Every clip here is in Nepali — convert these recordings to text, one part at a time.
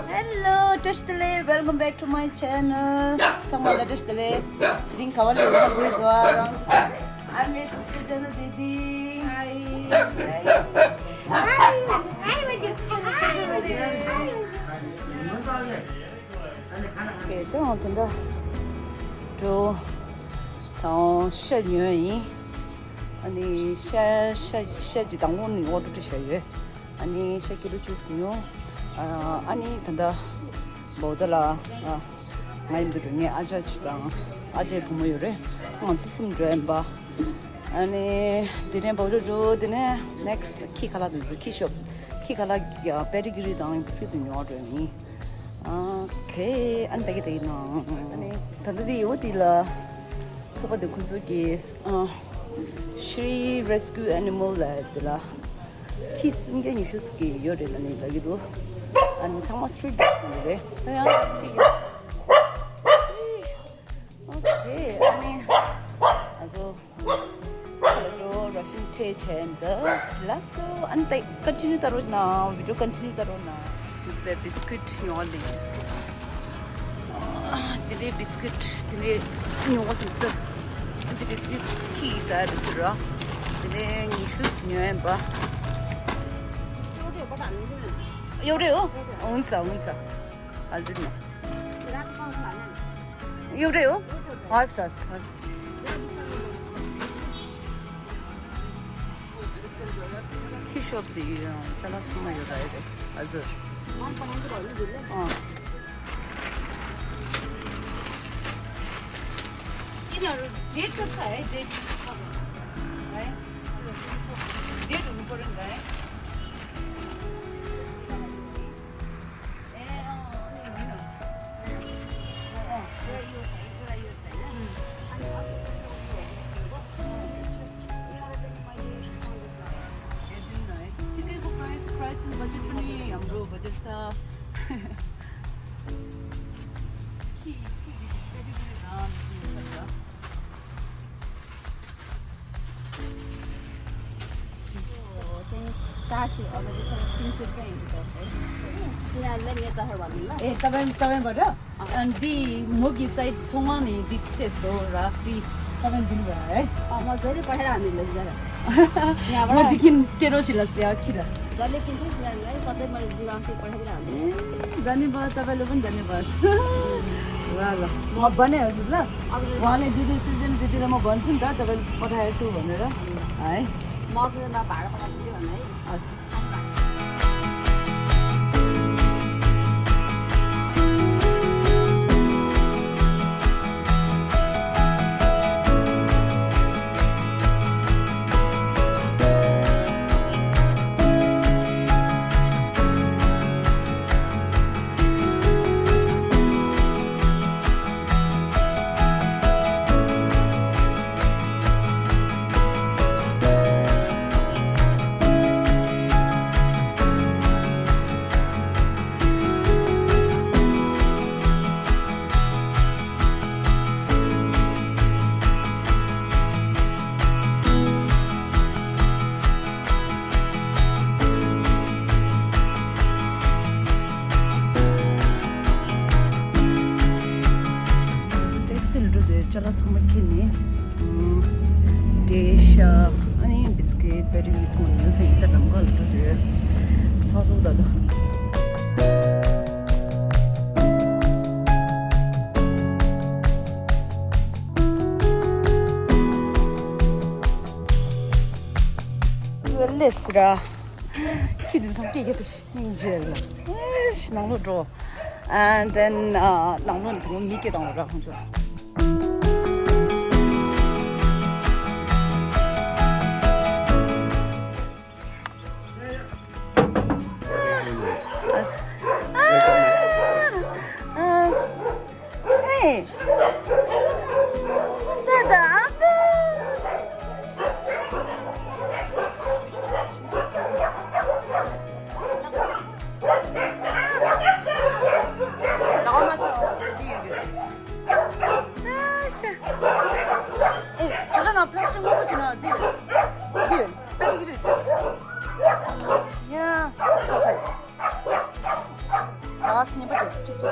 Hello, Tashtale. Welcome back to my channel. Someone let Tashtale. Sitting covered with Gurdwara. I'm with Shrijana Didi. Hi. Okay, don't do to tao shed yuan ani shed ji dang won ni wo de shed yue ani shed ki lu chu snu ani tanda bodala ngai bu ni aja chi dang aje bu mo yore on sum dren ba ani dine bodo do dine next ki kala de ki shop ki kala ya pedigree dang biscuit ni order ni okay an bagi de no ani tanda di yodi la soba de kunzuki Shree rescue animal la ki sunge ni shuski yore la ni bagido ani 상마 street dance 그래 okay ani also hello russian tea chambers lasso and they continue the road now video continue the road now is the biscuit you all the biscuit the biscuit the you was so the biscuit key side is raw the you should remember 요래요? 온사. 알겠네. 요래요? 왔어. 키숍도 잘라 정말 요다야 돼. 아주. 이런 데이트 차에 데이트. 네? 데이트는 버린다. budget पनि हाम्रो बजेट छ तपाईबाट अनि मोगी साइड छोमानी दितेसो र फ्री तपाईं दिनुभयो है मजाले पठाएर हामीले यहाँबाट देखि टेरो छिलासिया खिरा जले किन्छ सिलालाई सधैँ मैले दिगाउँथे पठाएर हाल्नु धन्यवाद तपाईले पनि धन्यवाद ल म भने हजुर ल उहाँले दिदी सिजन दिदीलाई म भन्छु नि त तपाईले पठाएछु भनेर है म आफ्नो भाडा पठाउँछु भने है चला समझने डिश अनि बिस्किट पेरीज मुझे सही तरह नमक तो दे सासू दादा लेसरा कि든 성격이 되시 인젤라 너무 좋아 and then 너무 너무 미게 나오라 혼자 Hey, Dada, 저런 플라스틱 먹고 지나 뒤에 빼주기 싫대. 야, 你不走，这。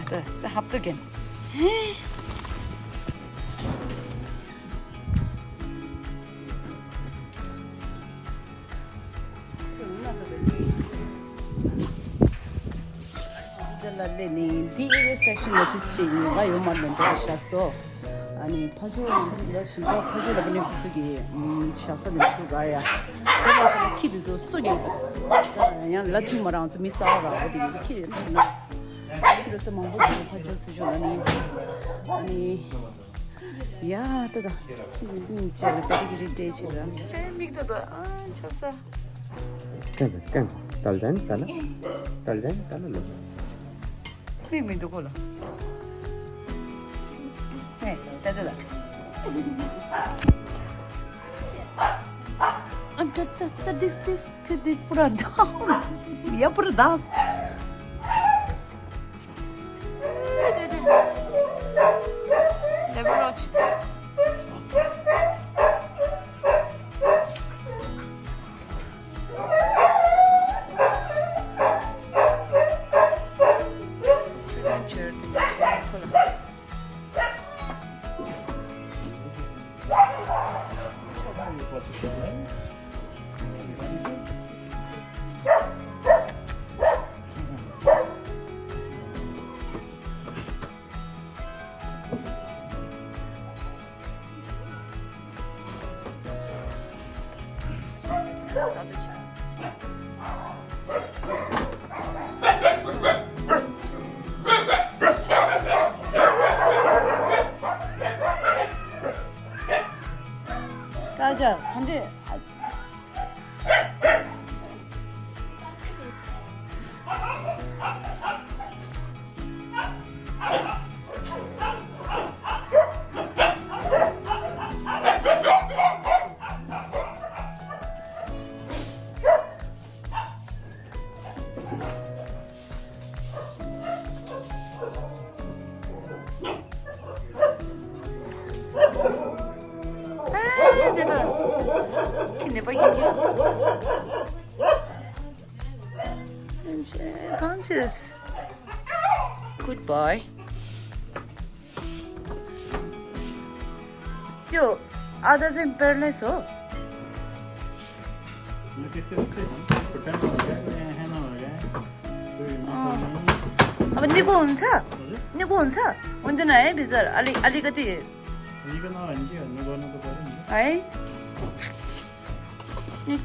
再합득해. 이 섹션에 디스가 요만한데 샤서 아니 파주는 신가 파주를 보내 부스기 샤서는 또 가야 그래서 키드도 소리 그냥 라틴마랑서 미사가 어디 키를 그래서 뭐 파주 수준이 아니 야 또다 키는 진짜 베리기 데이지라 재밌다 아 진짜 깐 달단 크림이 누구라 네 따다다 anta this que de por down ia por das Leverage 아자 근데 Conscious. Good boy. Yo, others in Perles ho. अब निको हुन्छ निको हुन्छ हुँदैन है बिजर अलिकति है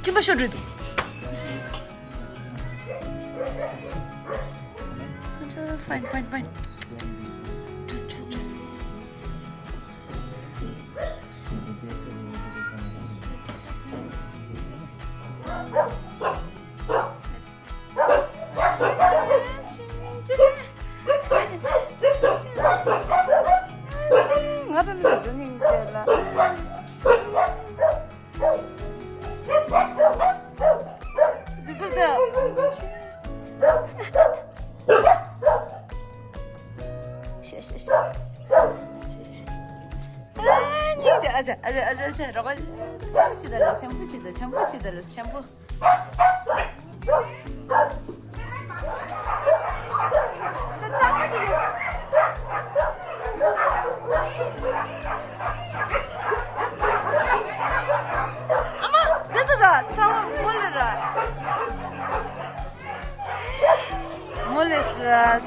चिम्बा सोध्नु Fine. Just. 아자 러가 샴푸 치달라 샴푸 아마 됐다 상황 몰래라 서준아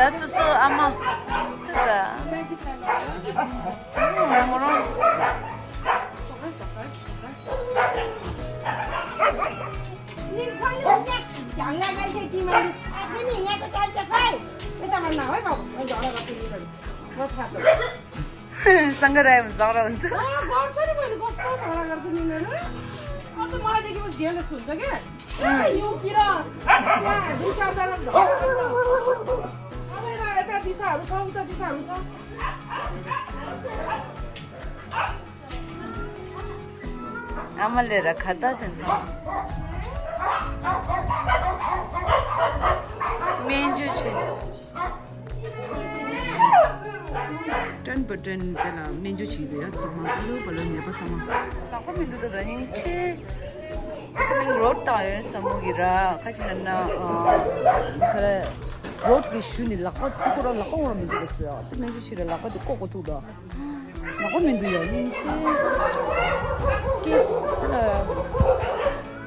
수수 아마 됐다. 뭐랑 सँगै झगडा हुन्छ मलाई देखेपछि जेलस हुन्छ क्या यो किरा दुई चारजना यता दिशाहरू छ उता दिशाहरू छ आमाले खाता छ मेन्जु छ टन बटन तेला मेन्जु छिदो या छमा लो बलन या पछमा लाको मेन्जु त दनिङ छे कमिङ रोड टायर समुगिरा खासिनना खरे रोड की शुनी लाको कुकुरा लाको वर मेन्जु 됐어요. मेन्जु छिरे लाको त कोको तुदा लाको मेन्जु या नि체 कि스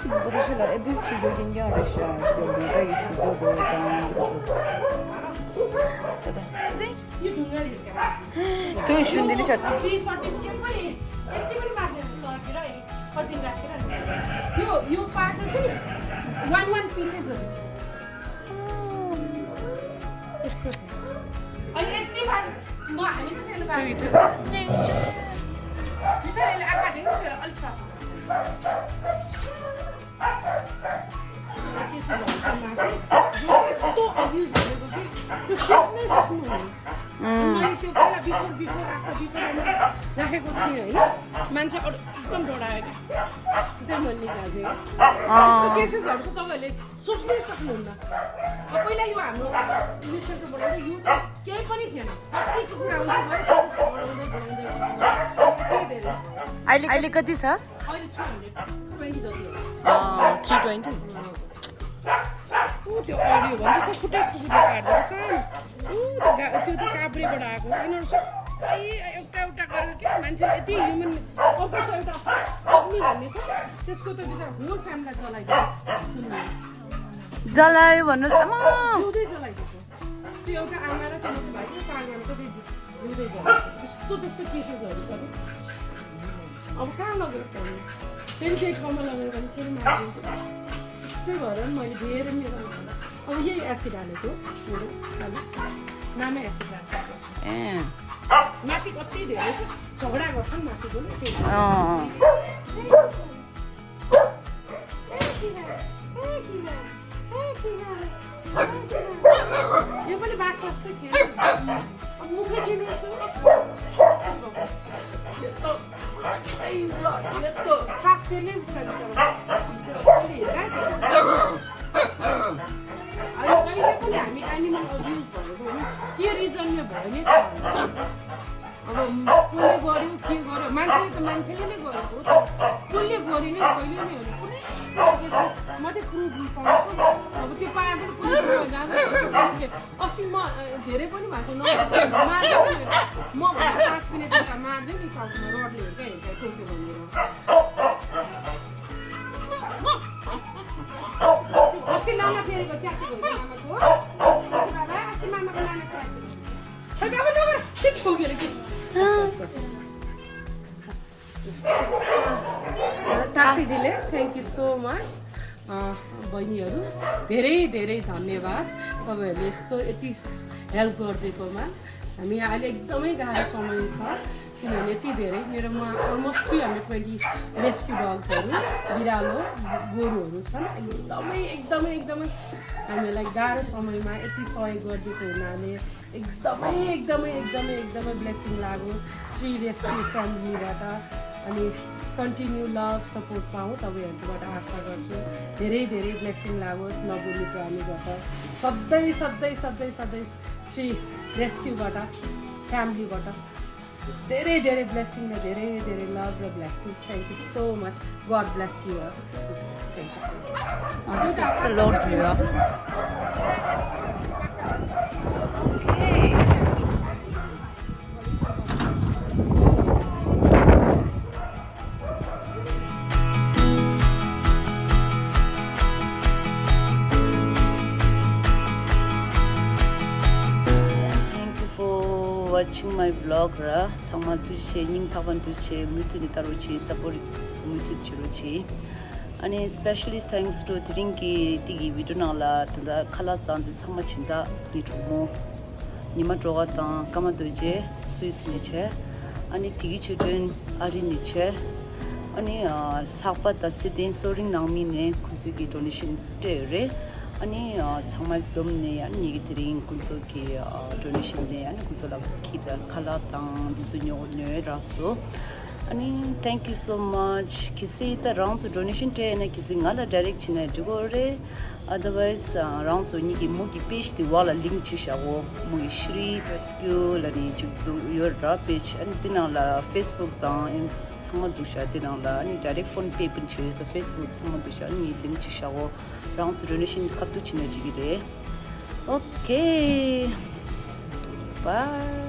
कि즈르실라 에비스 슈거긴 야라샤 그 베기 슈거 यो ढुङ्गाले हिर्कामा त्यो सुन्दिन सक्छ फ्री सर्टिस के पनि यति पनि मार्दैन तकेर कति राखेर यो पार्ट चाहिँ वन पिसेसहरु यस्तो अनि यति बार म हामी त छैन बार यसैले आँखा देख्नु फेरि अलिक फास्ट यस्तो अब्युज गरेको कि त्यो सिक्नै सक्नुहुन्न मैले त्यो पहिला बिफोर राखेको थिएँ होइन मान्छेहरू एकदम डरायो क्या त्यो मैले निकाल्थेँ त्यस्तो केसेसहरू त तपाईँहरूले सोच्नै सक्नुहुन्न पहिला यो हाम्रो इलेक्सनको बनाउँदा यो केही पनि थिएन कति कुरा आउँदै गयो अहिले कति छ अहिले 320 जति 320 त्यो अडियो भन्छ सकुटै खुकुटै काट्दो रहेछ त्यो त काभ्रेबाट आएको यिनीहरू सबै एउटा एउटा गरेर क्या मान्छे यति ह्युमन कपस एउटा अग्नि भन्ने छ त्यसको त बिचरा होल फ्यामिलीलाई जलाइदिएको जलायो भन्नु जिउँदै जलाइदिएको त्यो एउटा आमा र त्यो भाइ 4 जना त जिउँदै जलाइदिएको त्यस्तो केसेसहरू छ कि अब कहाँ लगेर पर्ने फेरि त्यही ठाउँमा लगेर पनि फेरि मारिदिन्छ त्यही भएर मैले धेरै मेरो अब यही एसिड हालेको मेरो खालि नामै एसिड हालेको माथि कति धेरै छ झगडा गर्छन् माथिको यो पनि बाँच्छ जस्तै थियो अब मुखै किन्नु यस्तो सास फेर्ने जहिले पनि हामी एनिमल अब्युज भएको भने के रिजनले भयो नि अब कसले गर्यो के गर्यो मान्छेले त मान्छेले नै गरेको कसले गर्यो नि कहिले नै हो कुनै मात्रै प्रुफ पाउँछु अब त्यो पाए पनि पुलिसमा जाँदा अस्ति म धेरै पनि भएको छ मार्दै म 5 मिनट यता मार्दै नि टाउकोमा रडले हेर्दै टोक्यो भनेर अस्ति लामा फेरेको च्यातेको आमाको बाबा अस्ति मामाको लामा च्यातेको खै बाबा नगर के ठोकेर कि तासिदीले थ्याङ्क यू सो मच बहिनीहरू धेरै धेरै धन्यवाद तपाईँहरूले यति हेल्प गरिदिएकोमा हामी अहिले एकदमै गाह्रो समय छ किनभने यति धेरै मेरोमा अलमोस्ट 320 रेस्क्यु डग्सहरू बिरालो गोरुहरू छन् एकदमै हामीलाई गाह्रो समयमा यति सहयोग गरिदिएको हुनाले एकदमै ब्लेसिङ लाग्यो श्री रेस्क्यु फ्यामिलीबाट अनि कन्टिन्यू लभ सपोर्ट पाऊँ तपाईँहरूकोबाट आशा गर्छु धेरै ब्लेसिङ लागोस् नबोल्ने प्राणीबाट सधैँ श्री रेस्क्युबाट फ्यामिलीबाट धेरै ब्लेसिङ र धेरै लभ र blessing thank you so much God bless you thank you so much watching my vlog ra changma tu che ning thawan tu che mutu ni taru che support mutu churu che ani especially thanks to Trinki tigi video na la tanda khalas dan de changma chinda ni thumo nima droga ta kama tu je suis ni che ani tigi chuden ari ni che ani lakpa ta che den soring nangmi ne kunju gi donation te re ani 정말 domne ani gitring kunso ki donation de ani kunso la kida khala tang disunyo ne raso ani thank you so much kisi ta round so donation te na kisi ngala direct chine dugore otherwise round so ni ki mo ki page the wala link chi shawo mo Shree rescue la ni chukdu your page ani tinala Facebook ta 정말 두셔야 되나라 아니 direct phone pay pinches Facebook 정말 두셔야 니 link 치셔고 round donation 값도 지내주기래. 오케이. 바이.